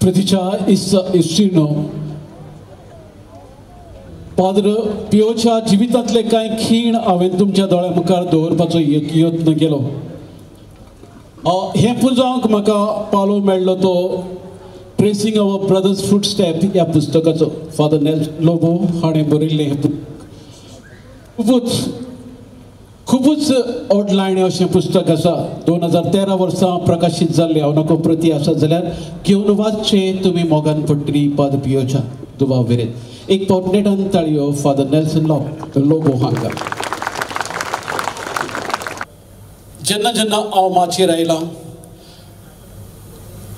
प्रतिच्या इश्टीनो पाद्र पियोच्या जिवितांतले कांय खीण हांवें तुमच्या दोळ्या मुखार दवरपाचो यत्न केलो. हें पुंजावंक म्हाका पालो मेळ्ळो तो ट्रेसिंग our brothers footstep ह्या पुस्तकाचो. फादर नेल्सन लोबो हाणें बरयल्लें हें खुबूच खुबूच ओडलायणें अशें पुस्तक आसा. 2013 वर्सां प्रकाशीत जाल्लें. हांव नको प्रती आसा जाल्यार घेवन वाचचें तुमी मोगान पडटली पाद्र पियोच्या दुबाव वेरेत. एक पावट नेटान ताळयो फादर नेल्सन लोबो हांकां. जेन्ना जेन्ना हांव माचयेर आयलां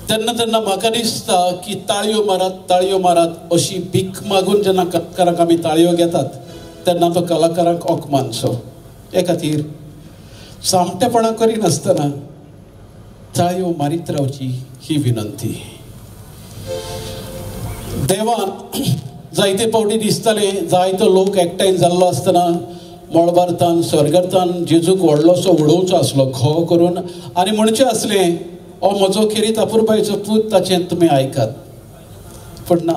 तेन्ना तेन्ना म्हाका दिसता की ताळयो मारात ताळयो मारात अशी भीक मागून जेन्ना कलाकारांक आमी ताळयो घेतात तेन्ना तो कलाकारांक ओक मानचो. हे खातीर सामटेपणां करिनासतना ताळयो मारीत रावची ही विनंती. देवान जायते फावटी दिसताले जायतो लोक एकठांय जाल्लो आसतना मळबारतान स्वर्गार्थान जेजूक व्हडलोसो उडोवचो आसलो घो करून आनी म्हणचें आसलें हो म्हजो खेरीत अपुरबायेचो पूत ताचें तुमी आयकात. पूण ना,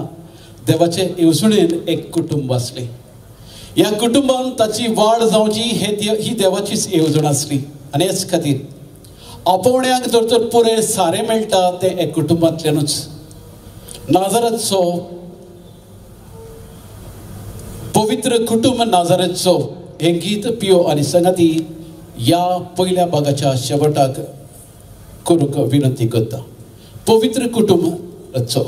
देवाचे येवजणेन एक कुटुंब आसलें. ह्या कुटुंबान ताची वाड जावची ही देवाचीच येवजण आसली. आनी हेच खातीर आपोवण्याक जर तर पुरें सारें मेळटा तें एक कुटुंबांतल्यानूच. नाजाराचो पवित्र कुटुंब नाजाराचो हें गीत पियो आनी संगाती ह्या पयल्या भागाच्या शेवटाक करूंक विनंती करता. पवित्र कुटुंब रचो.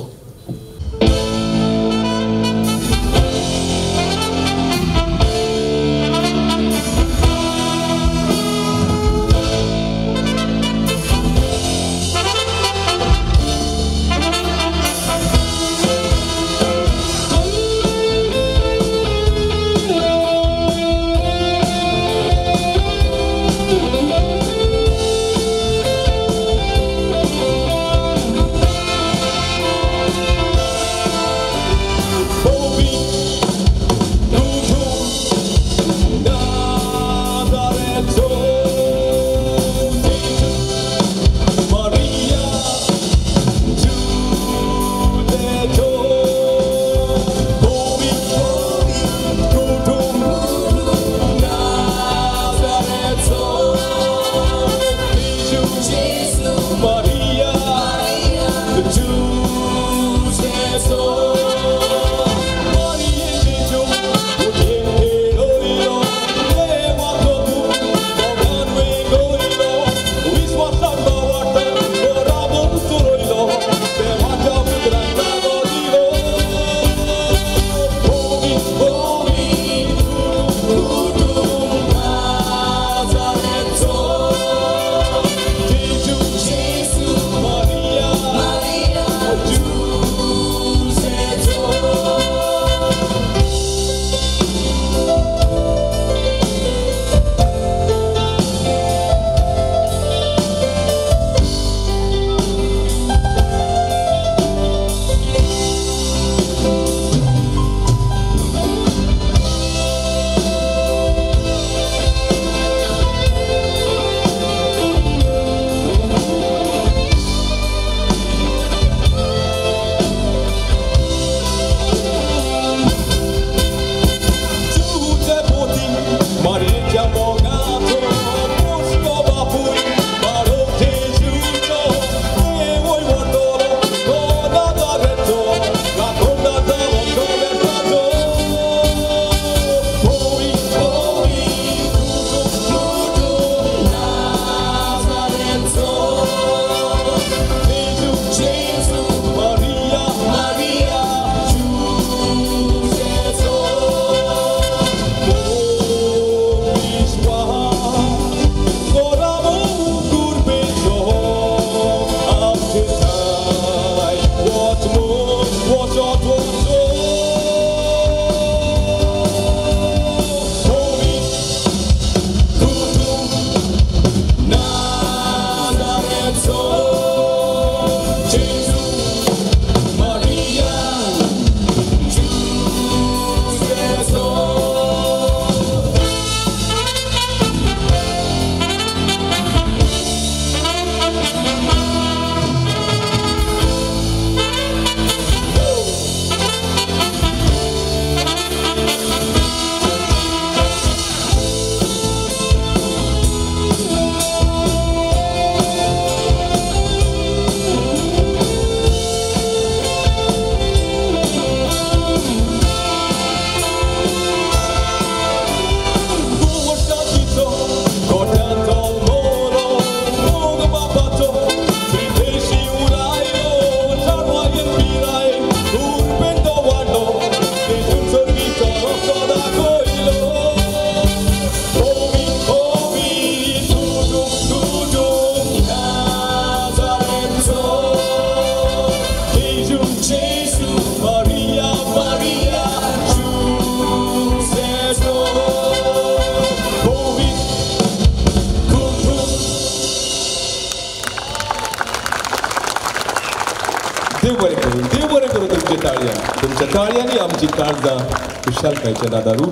देव बरें करूं, देव बरें करूं तुमच्या ताळयां, तुमच्या ताळयांनी आमची काळजां खुशालकायच्या नादार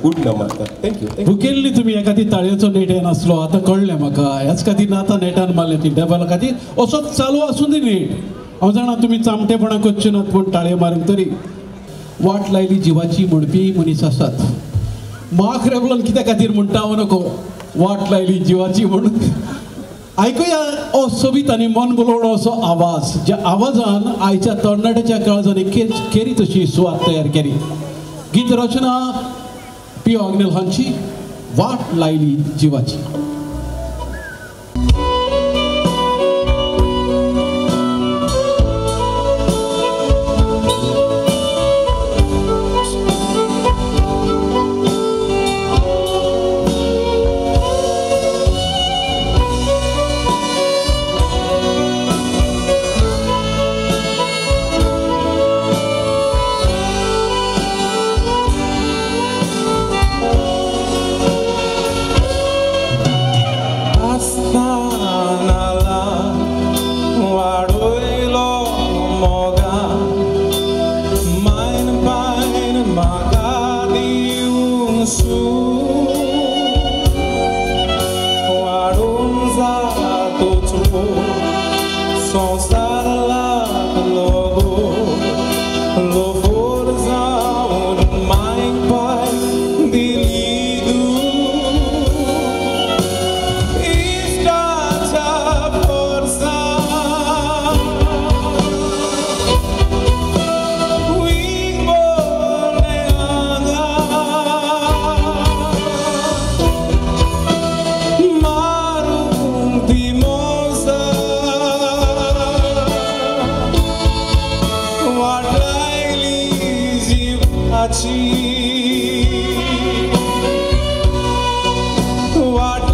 उडना मारता. Thank you. भुकेल्ली तुमी ह्या खातीर ताळयेचो नेट येनासलो, आतां कळ्ळें म्हाका. ह्याच खातीर आतां नेटान मारलें ती डबल खातीर असोच चालू आसूं दी नेट. हांव जाणा तुमी चामटेपणां करचे नात, पूण ताळयो मारूंक तरी वाट लायली जिवाची म्हणपी मनीस आसात. माक रेवलोन कित्या खातीर म्हणटा हांव नको, वाट लायली जिवाची म्हणून. आयकुया ओ सोबीत आनी मन बुलोवणो असो आवाज, ज्या आवाजान आयच्या तरणाट्याच्या काळजान एक खेरीत अशी सुवात तयार केली. गीत रचना पी आग्नेल हांची, वाट लायली जिवाची. What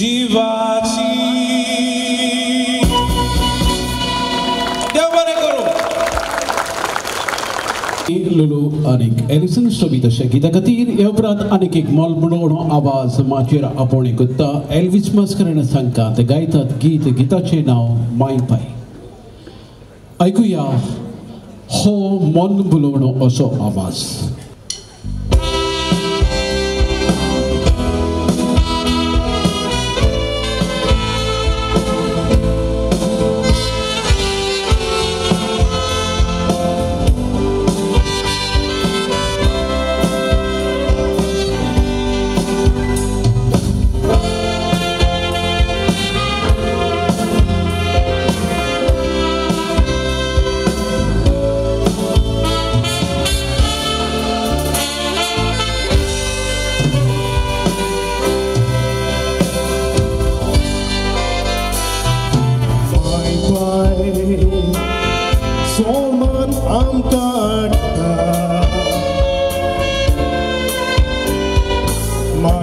जिवाची. देव बरें करूं. लुलू आनीक एलिसन सोबीत अशा गीता खातीर हे उपरांत आनीक एक मोल आवाज माचयेर आपोवणें करता एल्वीस मस्करेन्हस हांकां. ते गायतात गीत, गिताचें नांव माय पाय. आयकुया हो मन भुलोवणो असो आवाज. My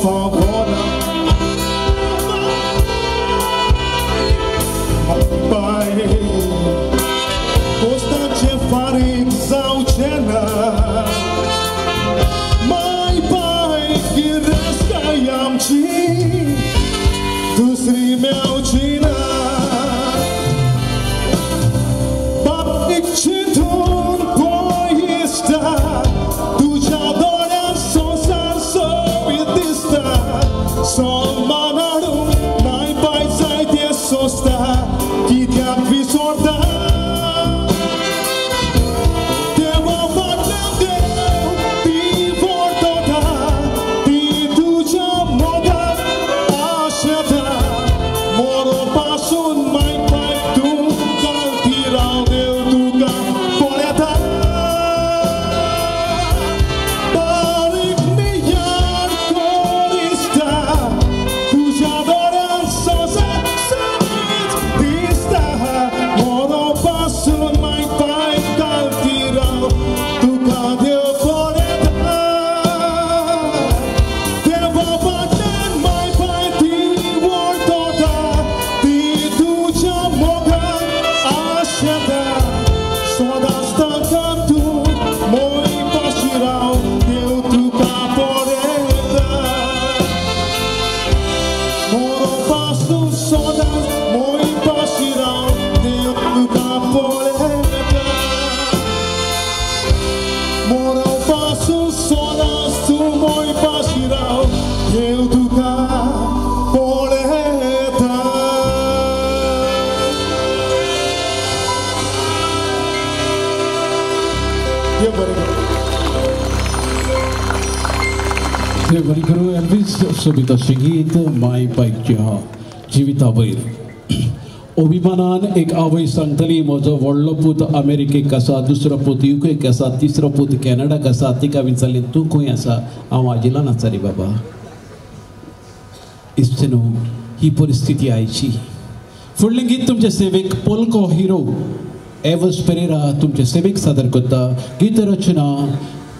पावना बाय कोस्ताचे फारीक जावचें ना माय पाय गिरेस्ताय आमची दुसरी मेवची ना बारीक चिंतून पळय दिसता तुज्या दोळ्यां संवसार सोबीत दिसता सन्मान हाडूंक माय पाय जायतें सोंसता कित्याक विसरता देवा फाटल्यान देव ती व्हरता ती तुज्या मोगाक आशेता मोरोपासून माय पाय तूं घालती राव देव तुका पळयता बारीक नियाळ करिसता तुज्या दोळ्यां संवसार सोबीत दिसता मोरोपासून माय पाय घालती राव तुका देव पळयता देवा फाटल्यान माय पाय ती व्हरता ती तुज्या मोगाक आशेता सदांच तांकां तूं मोय पाशी राव देव तुका पळयता मोरोपासून सदांच मोय पाशी राव देव तुका पळयता मोरोपासून सदांच तूं मोय पाशी राव देव तुका पळयता. देव बरें करूं. देव बरें करूं. एल्वीस सोबीत अशें गीत माय पायच्या जिविता वयर अभिमानान एक आवय सांगतली म्हजो व्हडलो पूत अमेरिकेक आसा, दुसरो पूत युकेक आसा, तिसरो पूत कॅनडाक आसा. तिका विचारलें तूं खंय आसा? हांव आजिलान आसा रे बाबा. इश्ट न्हू ही परिस्थिती आयची. फुडलें गीत तुमचे सेवेक पोलको हिरो एवस पेरेरा तुमचे सेवेक सादर करता. गीत रचना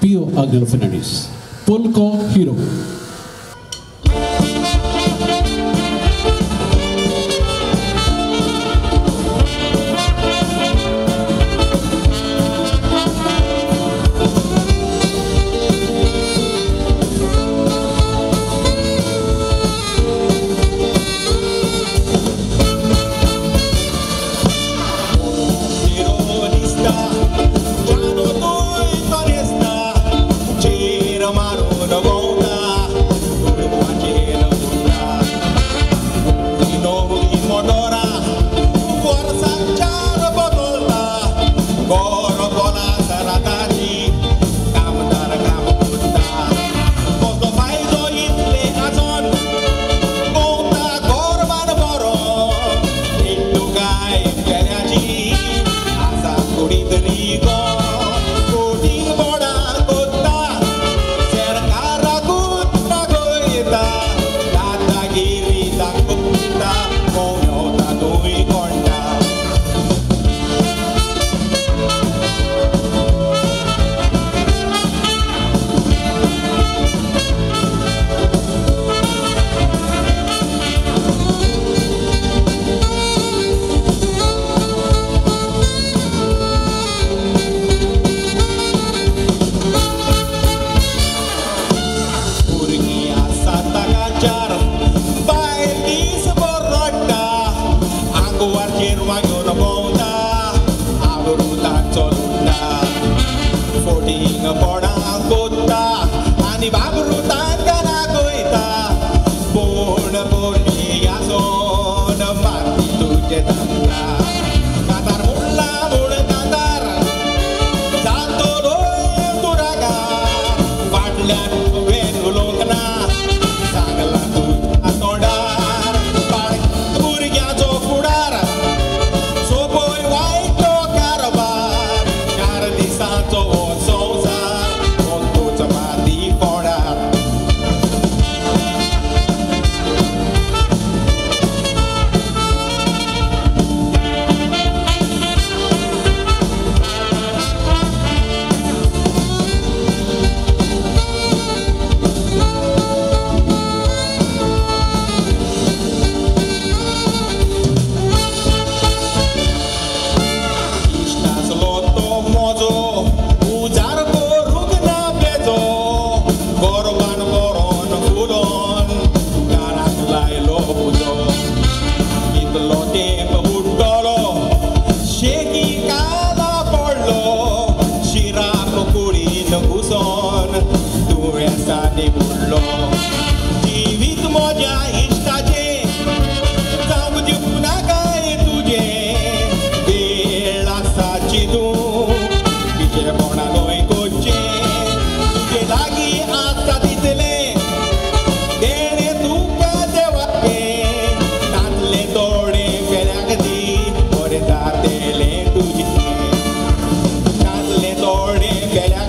पियो आग्नेलो फर्नांडीस. पोलको हिरो. संवसार, कोण तूच माती फोडा.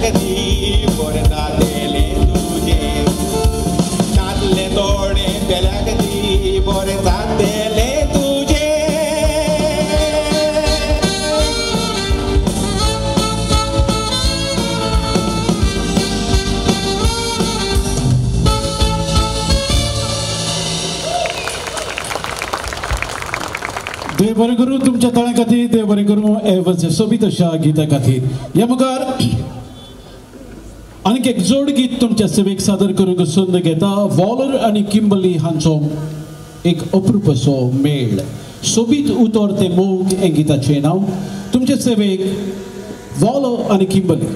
पेल्याक दी बरें जातेलें तुजें नातले तोडे पेल्याक दी बरें जातेलें तुजें देव बरें करूं तुमच्या ताळ्या खातीर, देव बरें करूं एवज सोबीत अशा गीता खातीर. ह्या मुखार आनीक एक जोड गीत तुमच्या सेवेक सादर करूंक संद घेता. वॉलर आनी किंबली हांचो एक अप्रूप असो मेळ, सोबीत उतर ते मोग हें गीताचें नांव. तुमचे सेवेक वॉलर आनी किंबली.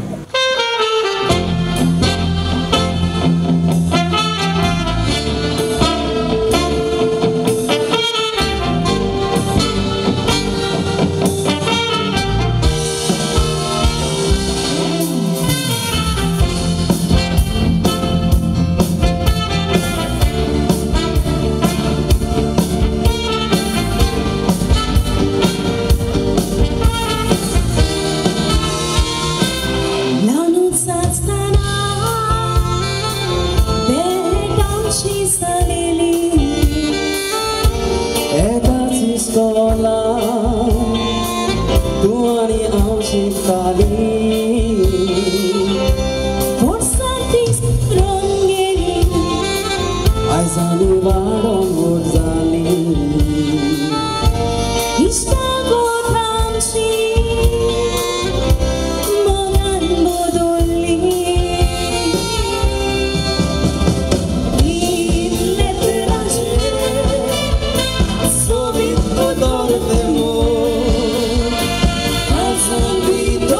Sobitt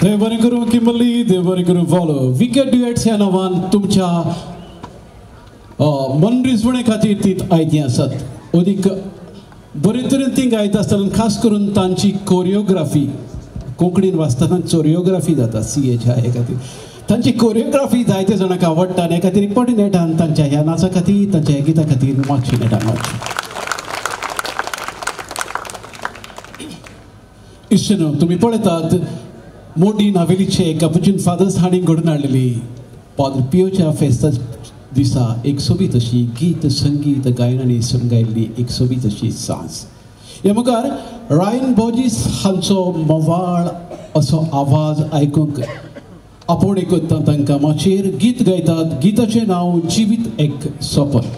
देव बरें करूं किंबली, देव बरें करूं फॉलो. विकेट ड्युएट्स ह्या नांवान तुमच्या मनरिजवणे खातीर ती आयतीं आसात. अदीक बरे तरेन ती गायता आसतना खास करून तांची कोरियोग्राफी कोंकणीन वाचतना चोरियोग्राफी जाता सी एच I हे खातीर तांची कोरियोग्राफी जायते जाणांक आवडटा आनी हे खातीर एक फावटी नेटान तांच्या ह्या नाचा खातीर तांच्या ह्या गिता खातीर मातशी नेटान मातशी. इश्ट तुमी पळयतात मोडी नावेलीचे कॅपुचिन फादर्स हांणी घडून हाडलेली पाद्र पियोच्या फेस्ता दिसा एक सोबीत अशी गीत संगीत गायनांनी गायिल्ली एक सोबीत अशी सांज. ह्या मुखार रायन बॉजीस हांचो मवाळ असो आवाज आयकूंक आपोवणें करता तांकां माचयेर गीत गायतात. गीताचें नांव जिवीत एक सपन.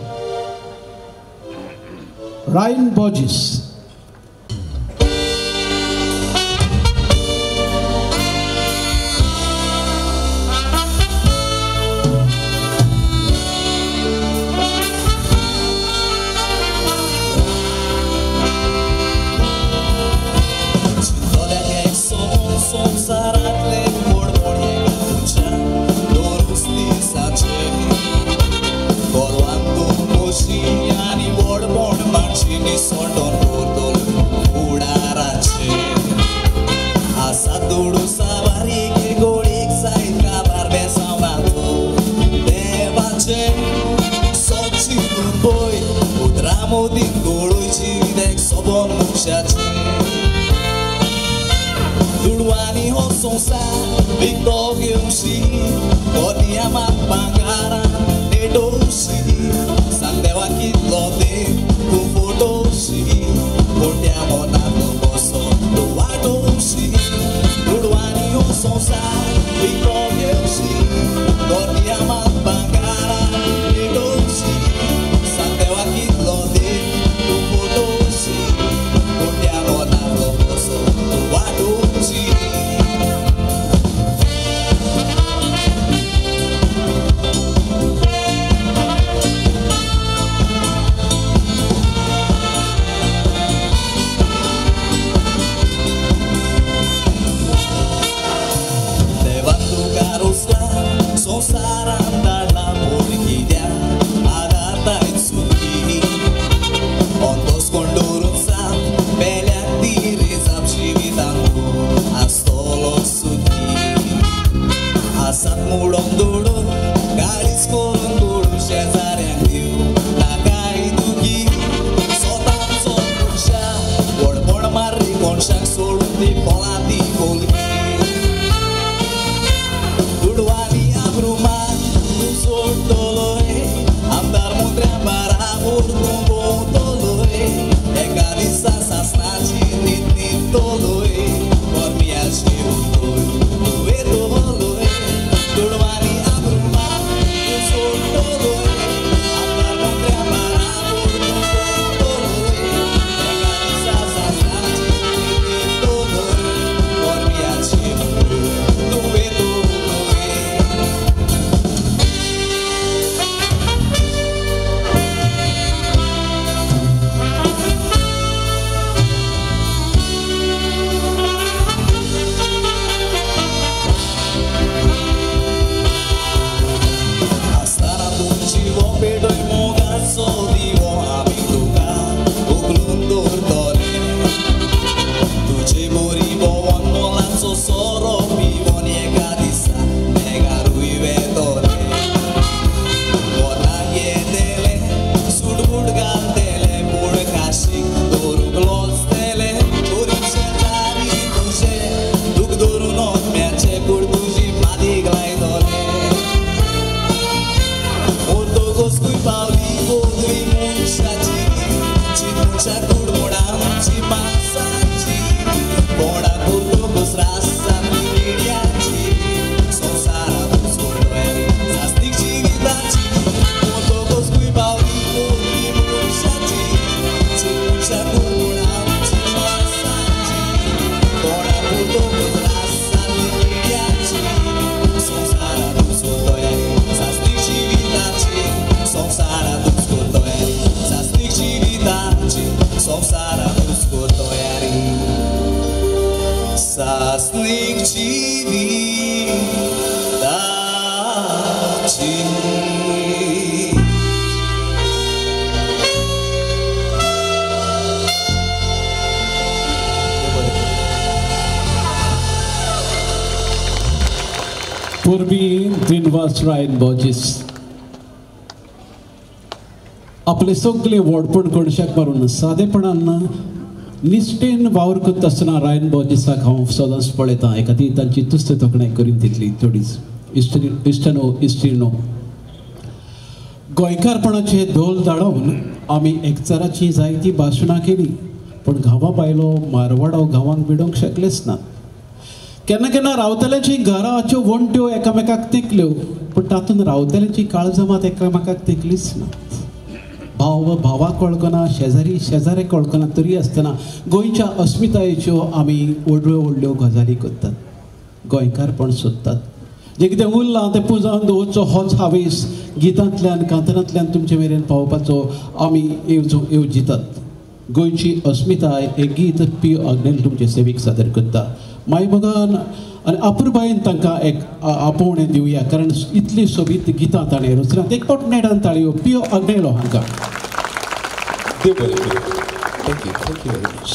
रायन बॉजीस. See. गोंयकाराची. पूर्वी दिनवास रायन बॉजीस आपले सगळे व्हडपण कोणशाक मारून सादेपणान निश्ठेन वावर करता आसतना रायन बॉजीसाक हांव सदांच पळयतां. एका ती तांची तुस्त तोखणाय करीन तितली थोडीच. इश्टनो इश्टिणो, गोंयकारपणाचे धोल धाडोवन आमी एकचाराची जायती भाशणां केली, पूण गांवा भायलो मारवाडो गांवांक भिडोवंक शकलेच ना. केन्ना केन्ना रावतल्यांची घराच्यो वण्ट्यो एकामेकाक तेंकल्यो, पूण तातूंत रावतल्यांची काळजां मात एकामेकाक तेंकलीच ना. भाव भावाक वळखना, शेजारी शेजाऱ्याक वळखना, तरी आसतना गोंयच्या अस्मितायेच्यो आमी व्हडल्यो व्हडल्यो गजाली करतात, गोंयकारपण सोदतात. जें कितें उरलां तें पुजावन दवरचो होच हावेस गितांतल्यान कांतरांतल्यान तुमचे मेरेन पावोवपाचो आमी येवजितात. गोंयची अस्मिताय हें गीत पी आग्नेल तुमचे सेवेक सादर करता. मायमोगान आनी अपुरबायेन तांकां एक आपोवणें दिवया, कारण इतली सोबीत गितां ताणें रचल्यात. एक फावट नेटान ताळयो पियो आग्नेलो हांकां. देव बरें करूं. Thank you, thank you very much.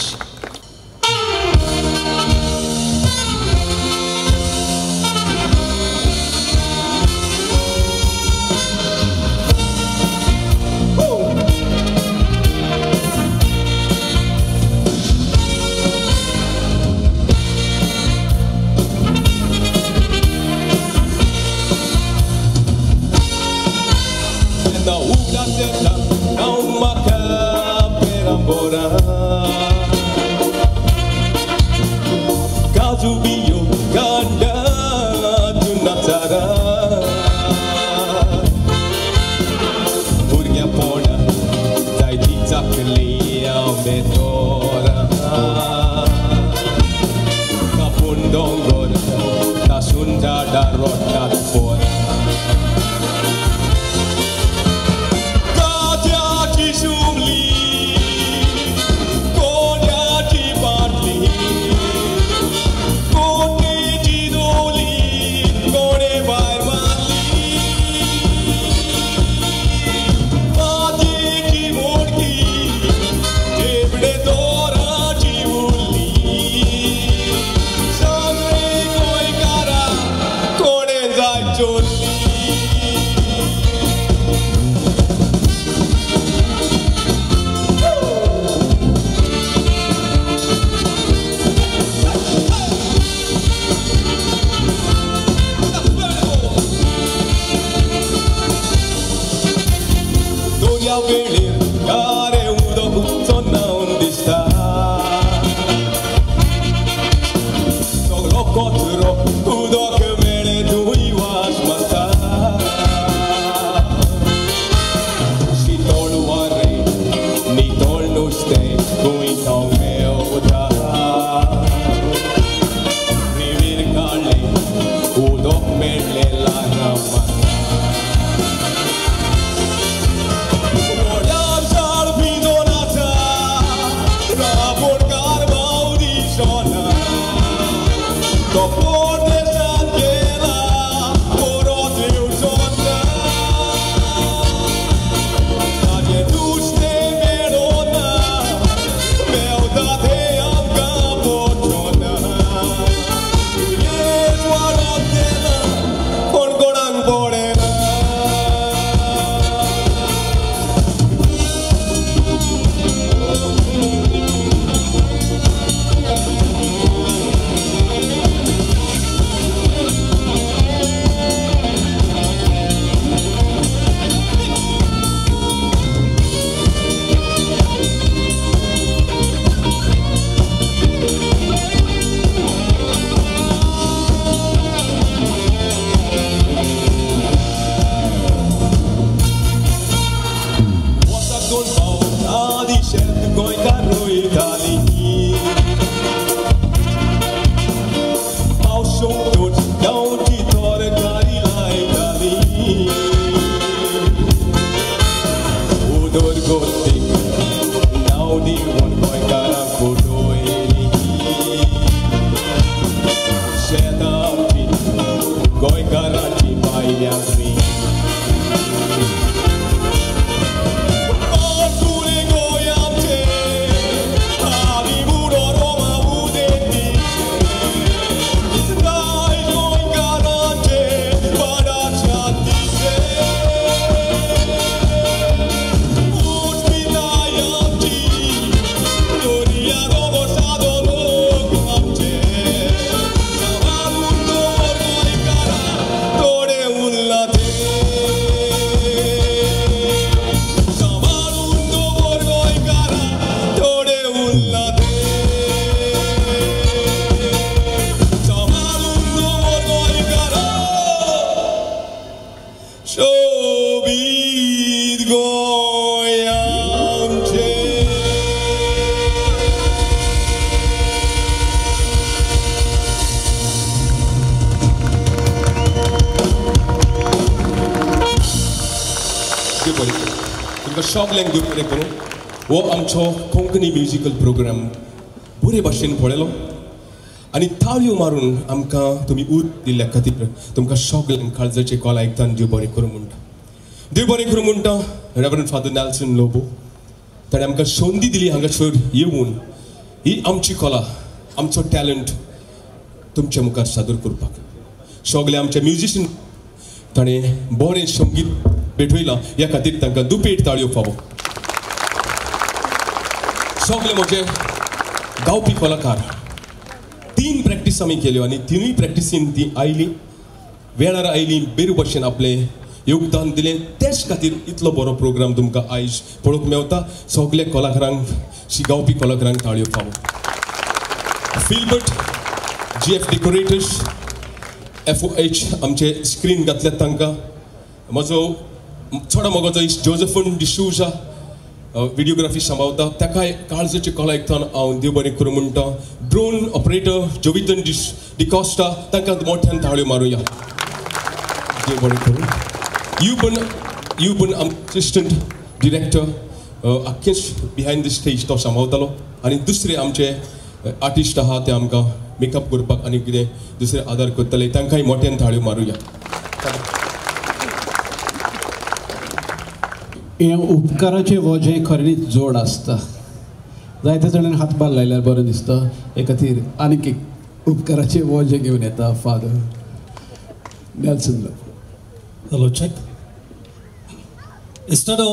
Goikarati by Shobit Goa आमचें. तुमकां सगल्यांक देव बरें करूं. हो आमचो कोंकणी म्युजिकल प्रोग्राम बरे भाशेन पळयलो आनी ताळयो मारून आमकां तुमी उत दिल्ल्या खातीर तुमकां सगल्यांक काळजाचे कॉल आयकतान देव बरें करूं म्हणटा. देव बरें करूं म्हणटा रेवरंड फादर नेल्सन लोबो, ताणें आमकां संदी दिली हांगासर येवन ही आमची कला, आमचो टॅलंट तुमच्या मुखार सादर करपाक. सगळे आमचे म्युजिशन ताणें बरें संगीत भेटयलां, ह्या खातीर तांकां दुपेट ताळयो फावो. सगळे म्हजे गावपी कलाकार 3 प्रॅक्टीस आमी केल्यो आनी 3 प्रॅक्टिसीन ती आयली, वेळार आयली, बेरू भशेन आपलें योगदान दिलें. तेच खातीर इतलो बरो प्रोग्राम तुमकां आयज पळोवंक मेवता. सगळे कलाकारांक, गावपी कलाकारांक ताळयो फावो. Filbert, GF decorators, FOH आमचे स्क्रीन घातल्यात तांकां. म्हजो चड मोगाचो इश्ट जोजफन डिसूजा व्हिडियोग्राफी सांबाळता, ताकाय काळजाचे कला आयकतना हांव देव बरें करूं म्हणटा. ड्रोन ऑपरेटर जोवितन डिकॉस्टा, तांकां मोठ्यान ताळयो मारुया. देव बरें करूं. You पण असिस्टंट डिरेक्टर आख्खेच बिहायंड the stage तो सांबाळतालो. आनी दुसरे आमचे आर्टिस्ट आहा ते आमकां मेकअप करपाक आनी कितें दुसरे आदार करतले, तांकांय मोठ्यान ताळयो मारुया. हें उपकाराचें वजें खरेंच जोड आसता. जायते जाणांनी हातभार लायल्यार बरें दिसता. हे खातीर आनीक एक उपकाराचें वजें घेवन येता father Nelson Lobo. Hello check. इश्टानो,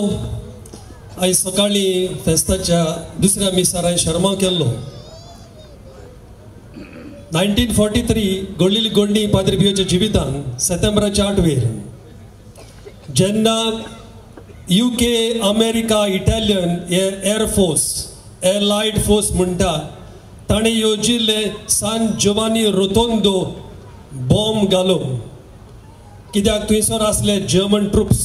आयज सकाळीं फेस्ताच्या दुसऱ्या मिसार हांवें शर्मा केल्लो. 1943 घडलेली गोंडी पाद्री पियोच्या जिवितान सप्टेंबराच्या 8 वेर जेन्ना UK, America, Italian air force, allied force म्हणटा, ताणें येवजिल्ले सान जोवानी रोतोंदो बॉम्ब घालो. कित्याक थंयसर आसले जर्मन ट्रुप्स.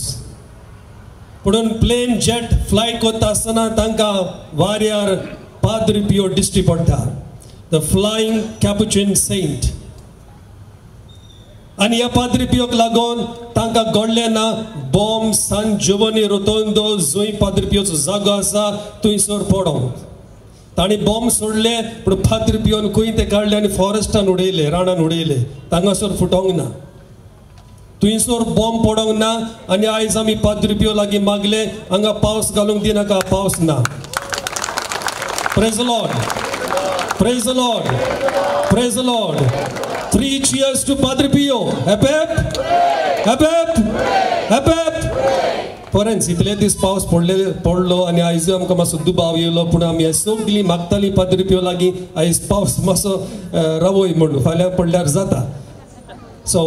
पुणून प्लेन जेट फ्लायट करता आसतना तांकां वाऱ्यार पाद्री पियो दिश्टी पडटा, the flying Capuchin Saint. आनी ह्या पाद्री पियोक लागून तांकां घडलें ना बॉम्ब सान जोवानी रोतोंदो जंय पाद्री पियोचो जागो आसा थंयसर पडोंक. तांणी बॉम्ब सोडले, पूण पाद्री पियोन खंय ते काडले आनी फॉरेस्टान उडयले, रानान उडयले, तांगासर फुटोंक ना, थंयसर बॉम्ब पडोंक ना. आनी आयज आमी पाद्री पियो लागीं मागले हांगा पावस घालूंक दिनाका, पावस ना. Praise the Lord, praise the Lord, praise the Lord. 3 cheers to Padre Pio. Hep hep, hep hep, hep hep. परंत इतले दीस पावस पडलो आनी आयजूय आमकां मातसो दुबाव येयलो, पूण आमी सगळीं मागतालीं पाद्री पियो लागीं आयज पावस मातसो रावय म्हणून, फाल्यां पडल्यार जाता. सो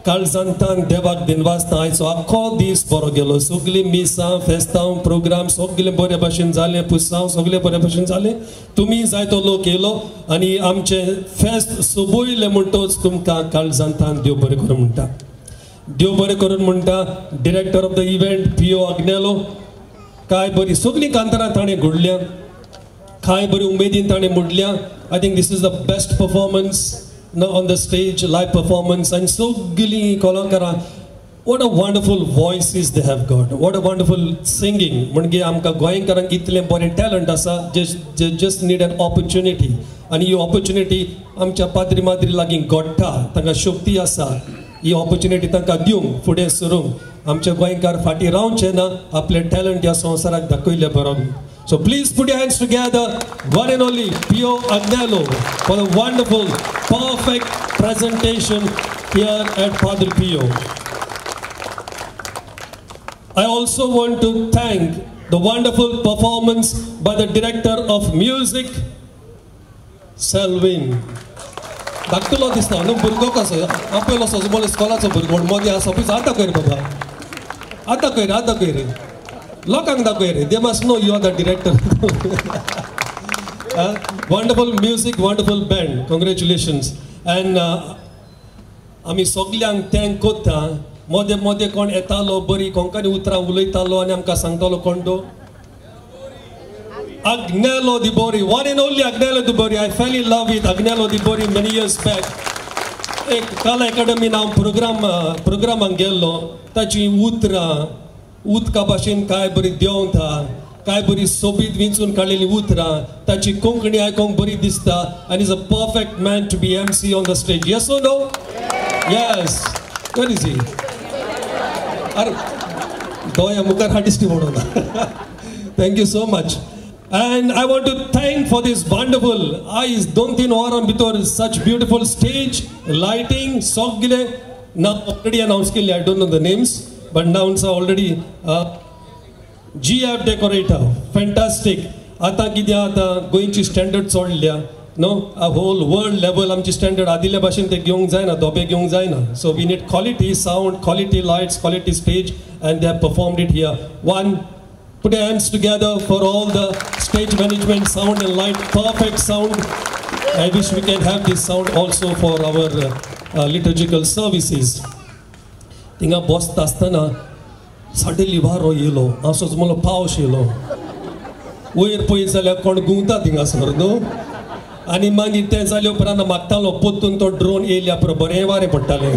काळजांतान देवाक दिनवासता आयचो आख्खो दीस बरो गेलो. सगळीं मिसां, फेस्तांव, प्रोग्राम सगळें बरे भाशेन जालें, पुसांव सगळें बरे भाशेन जालें. तुमी जायतो लोक येयलो आनी आमचें फेस्त सोबयलें म्हणटच तुमकां काळजांतान देव बरें करूं म्हणटा. देव बरें करून म्हणटा director of the event Pio Agnelo. काय बरी सगळीं कांतारां ताणें घडल्या, काय बरी उमेदीन ताणें म्हणल्या. I think this is the best performance on the stage, live performance. And सगळीं कलाकारां, what a wonderful voices they have got, what a wonderful singing. म्हणजे आमकां गोंयकारांक इतलें बरें टॅलंट आसा, just need an opportunity. आनी ही ऑपर्च्युनिटी आमच्या पाद्री माद्री लागीं घडटा, तांकां शक्ती आसा ही ऑपर्च्युनिटी तांकां दिवंक, फुडें सरूंक. आमचे गोंयकार फाटीं रावचे ना, आपलें टॅलंट ह्या संवसाराक दाखयलें बरोबर. So please put your hands together, one and only Pio Agnello for the wonderful, perfect presentation here at Padre Pio. I also want to thank the wonderful performance by the director of music, Selvin. धाकटुलो दिसता न्हू भुरगो कसो, हांव पयलो सजमोल इस्कॉलाचो भुरगो म्हूण मदीं आसा पळय. आतां दाखय रे बाबा, आतां दाखय रे, आतां दाखय रे, लोकांक दाखय रे. They must know you are the director. Wonderful music, wonderful band, congratulations. And आमी सगल्यांक thank करता मोदें मोदें कोण येतालो बरी कोंकणी उतरां उलयतालो आनी आमकां सांगतालो कोण तो Agnello Di Bori, one and only Agnello Di Bori. I fell in love with Agnello Di Bori many years back. एक कला अकादमीन हांव प्रोग्रामाक गेल्लो, ताची उतरां उदका भाशेन काय बरी देंवता, काय बरी सोबीत विंचून काडलेली उतरां, ताची कोंकणी आयकोंक बरी दिसता आनी is a perfect man to be MC on the stage. Yes or no? Yes. Where is he? अरे दोया मुखार हाडिस्टी म्हणून. Thank you so much. And I want to thank for this wonderful, आयज 2-3 वरां भितर such beautiful stage, lighting, सगळे now already announce केले. I don't know the names, but now it's already GF decorator, fantastic. आतां कितें आतां गोंयची standard चडल्या नो, होल वर्ल्ड लेवल आमची स्टँडर्ड आदिल्या भाशेन ते घेवंक जायना, धोबे घेवंक जायना. So we need quality sound, quality lights, quality stage, and they have performed it here. One, put your hands together for all the stage management, sound and light, perfect sound. I wish we can have this sound also for our liturgical services. थिंगा बसता आसतना suddenly वारो येयलो, हांव सोच म्हणलो पावस येयलो, वयर पळयत जाल्यार कोण घुंवता थिंगासर न्हू. आनी मागीर तें जाले उपरांत मागतालो पोत्तून तो ड्रोन येयल्या बरें वारें पडटालें.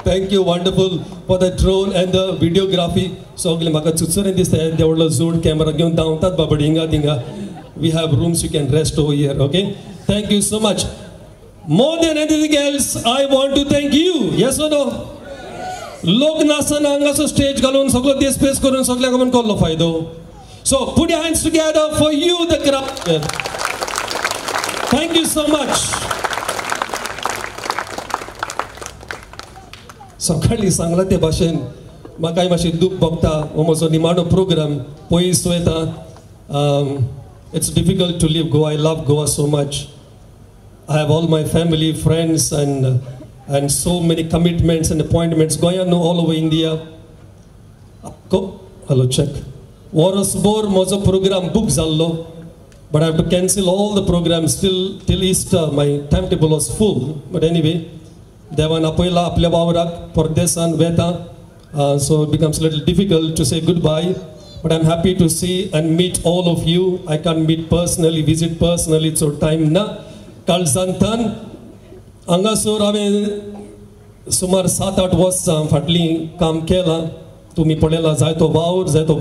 Thank you, wonderful for the drone and the videography. सगळें म्हाका चुचुरें दिसता, देवडलो जोड कॅमेरा घेवन धांवतात बाबा हिंगा थिंगा. We have rooms, you can rest over here, okay? Thank you so much. More than anything else, I want to thank you. Yes or no? लोक नासतना हांगासर स्टेज घालून सगळो देश पेस करून सगळ्यांक म्हण कसलो फायदो. So put your hands together for you the crowd. Thank you so much. सकाळीं सांगलां ते भाशेन म्हाकाय मातशें दूख भोगता. हो म्हजो निमाणो प्रोग्राम पयस वयता. It's difficult to leave Goa. I love Goa so much. I have all my family, friends and so many commitments and appointments Goa न्हू all over India. Hello check. वरसभर म्हजो प्रोग्राम बूक जाल्लो, but I have to cancel all the programs till Easter. My time table was full, but anyway देवान आपयला आपल्या वावराक, परदेसान वेता, so it becomes little difficult to say good bye, but I am happy to see and meet all of you. I can meet personally, visit personally, so time ना. काळजांतन हांगासर हांवें सुमार 7-8 वर्सां फाटलीं काम केलां. तुमी पळयलां जायतो वावर, जायतो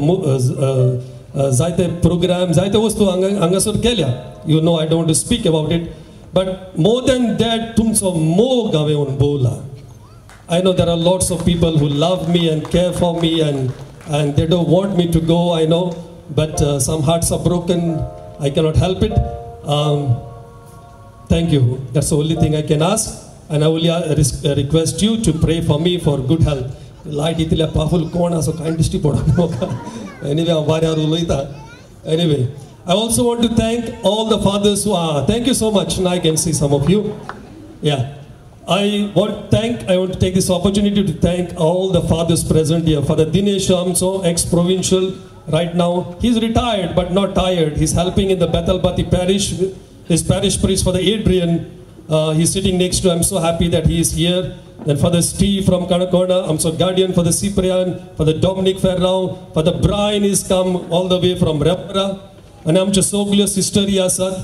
जायते प्रोग्राम, जायते वस्तू हांगासर केल्या. You know I don't speak about it, but more than that तुमचो मोग हांवें अणभवला. I know there are lots of people who love me and care for me and they don't want me to go, I know, but some hearts are broken, I cannot help it. Thank you. That's the only thing I can ask, and I only request you to pray for me for good health. Light इतल्या पावफुल कोण आसा कांय दिश्टी पडना म्हाका. Anyway, हांव वाऱ्यार उलयता. Anyway, I also want to thank all the fathers who are. Thank you so much. Now I can see some of you. Yeah. I want to take this opportunity to thank all the fathers present here. Father Dinesh Amso, ex-provincial, right now. He's retired but not tired. He's helping in the Betalbatim parish. His parish priest, Father Adrian, he's sitting next to him. I'm so happy that he is here. Then Father Steve from Canacona, I'm so guardian for the Cyprian, Father Dominic Ferrao, Father Brian is come all the way from Repra. आनी आमच्यो सगल्यो सिस्टरी आसात.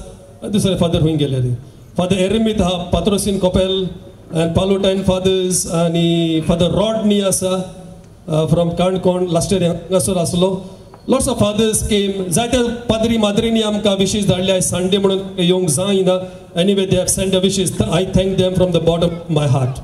दुसरे father खंय गेले रे? Father एरेमीत आहा, पात्रोसीन Coppell आनी पालोटायन फादर्स, आनी फादर रॉडनी आसा फ्रॉम काणकोण, लास्ट इयर हांगासर आसलो. Lots of fathers came. जायते पाद्री माद्रींनी आमकां विशीस धाडले. आयज संडे म्हणून येवंक जायना. Anyway, they have send a wishes. I thank them from the bottom of my heart.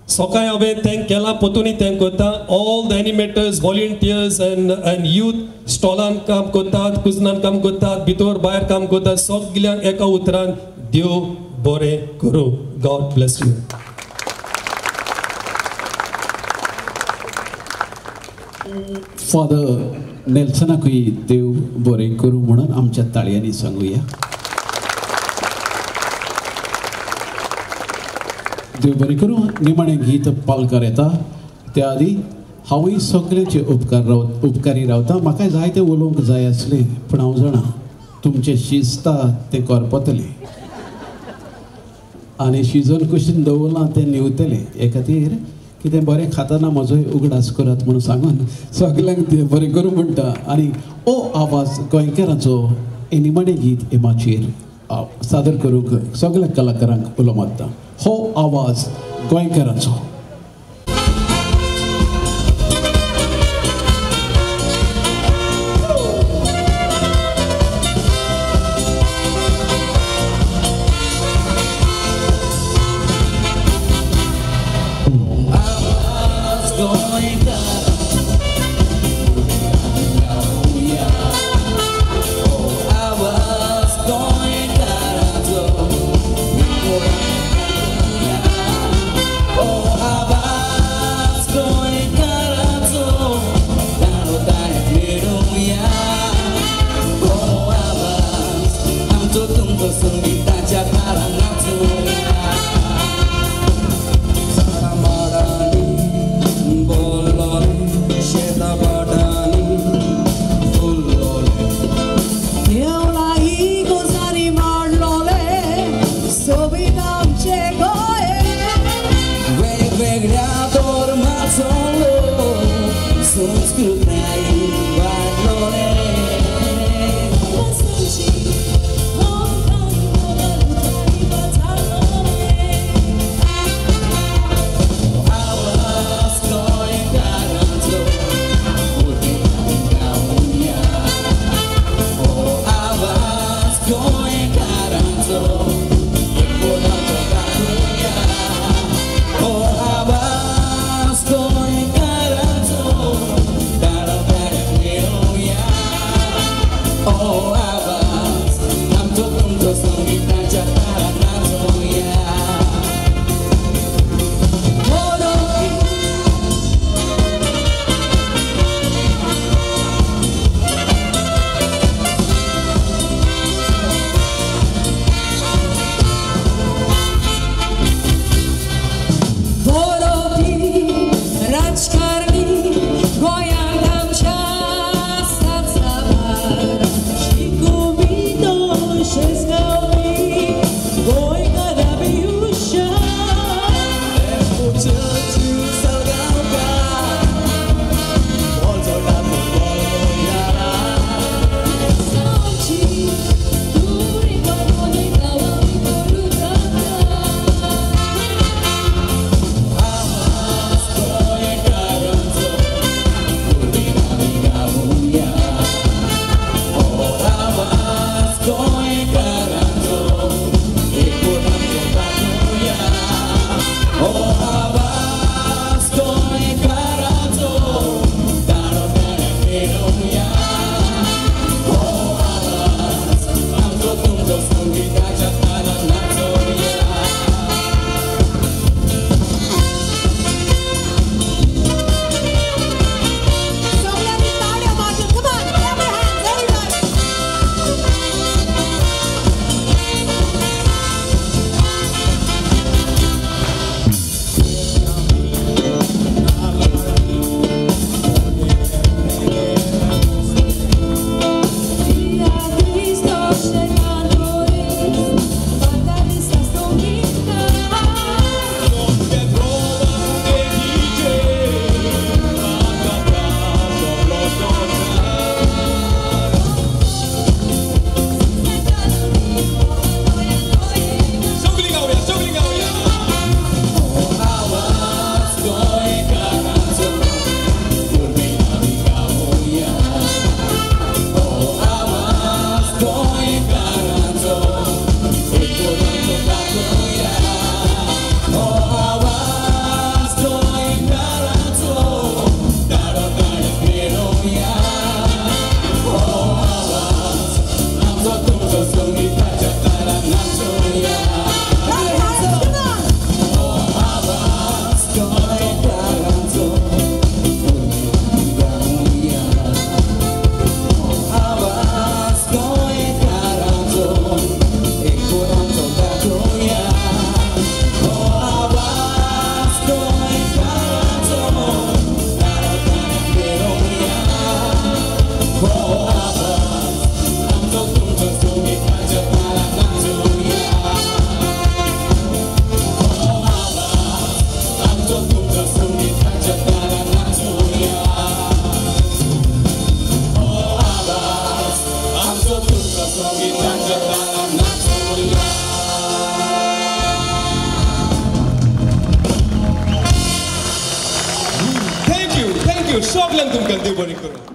सकाळी हांवें thank केलां, पोतूनय thank करता. All the animators, volunteers and youth स्टॉलान काम करतात, कुजनान काम करतात, भितर भायर काम करतात, सगल्यांक एका उतरान देव बरें करूं. God bless you. Father नेल्सनाकूय देव बरें करूं म्हणून आमच्या ताळयांनी सांगुया. देव बरें करूं. निमाणें गीत पालकार येता त्या आदी हांवूय सगळ्यांचे उपकारी रावता. म्हाका जायतें उलोवंक जाय आसलें, पूण हांव जाणा तुमचें शिजता तें करपतलें. आनी शिजोवन कुशीन दवरलां तें न्हिवतलें. हे खातीर कितें बरें खाताना म्हजोय उगडास करात म्हणून सांगून सगल्यांक तें बरें करूं म्हणटा. आनी ओ आवाज गोंयकारांचो हे निमाणें गीत हे माचयेर सादर करूंक सगल्या कलाकारांक उलो मारता. हो आवाज गोंयकारांचो. Oh, सगल्यांक तुमकां देव बरें करूं.